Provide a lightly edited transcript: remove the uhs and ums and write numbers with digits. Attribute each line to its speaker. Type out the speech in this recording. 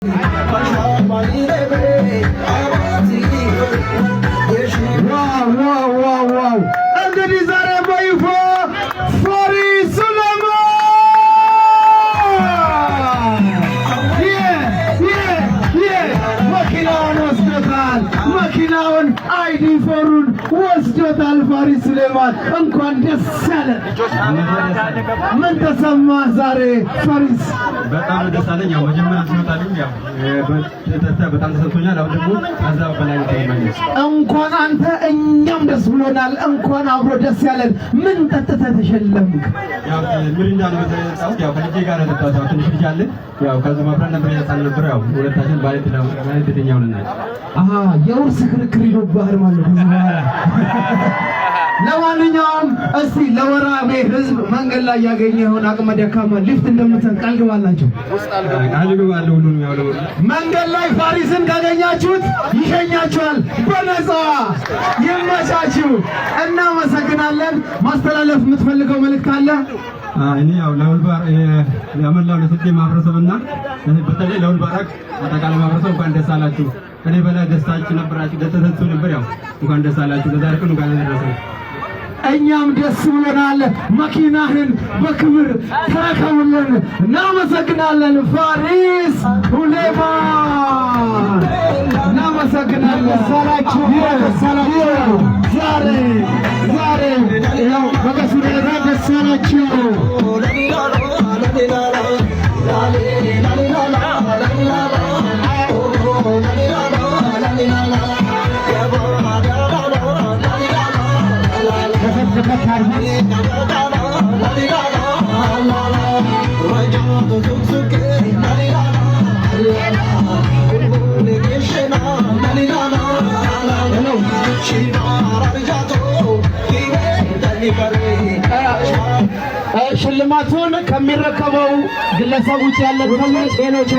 Speaker 1: Wow, wow, wow! እንግዲህ ዛሬ በይፋ ፋሪስ ሱሌማን መኪናውን ወስዶታል። መኪናውን ID 4ኡን ወስዶታል። ፋሪስ ሱሌማን፣ እንኳን ደስ ያለህ። ምን ተሰማህ ዛሬ ፋሪስ?
Speaker 2: በጣም ደስ አለኝ። ያው መጀመሪያ ሲወጣልኝ ያው በጣም ተሰምቶኛል። አሁን ደግሞ ከዛ በላይ ተሰማኝ።
Speaker 1: እንኳን አንተ እኛም ደስ ብሎናል። እንኳን አብሮ ደስ ያለን። ምን ጠጥተህ ተሸለምክ?
Speaker 2: ያው ሚሪንዳ ነው የጠጣሁት። ያው ከልጄ ጋር ነው የጠጣሁት። ያው ትንሽ ልጅ አለ። ያው ከዚህ አብረን ነበር የጠጣን ነበር። ያው ሁለታችን ባለ ሆነናል።
Speaker 1: አሃ፣ የውርስ ክርክር ይኖርብሃል ማለት ነው ከዚህ በኋላ። ለማንኛውም እስቲ ለወራቤ ህዝብ መንገድ ላይ ያገኘኸውን አቅመ ደካማ ሊፍት እንደምትሰጥ ቃል ግባላቸው።
Speaker 2: ቃል እገባለሁ። ሁሉንም ያው ለወሩ
Speaker 1: መንገድ ላይ ፋሪስን ካገኛችሁት ይሸኛችኋል በነፃ። ይመቻችሁ። እናመሰግናለን። ማስተላለፍ የምትፈልገው መልእክት አለ?
Speaker 2: እኔ ያው ለሁልባር ለመላው ለስልጤ ማህበረሰብና በተለይ ለሁልባራግ አጠቃላይ ማህበረሰብ እንኳን ደስ አላችሁ። ከኔ በላይ ደስታችሁ ነበራችሁ፣ ደስ ነበር። ያው እንኳን ደስ አላችሁ። ለዛሬ ቀን እንኳን አደረሰን።
Speaker 1: እኛም ደስ ብሎናል። መኪናህን በክብር ተረከቡልን። እናመሰግናለን። ፋሪስ ሱሌማን፣ እናመሰግናለን። ዛሬ ዛሬ ያው በቀሱ ሁኔታ ደስ ያላችሁ። ሽልማቱን ከሚረከበው ግለሰብ ውጭ ያለ ሌሎች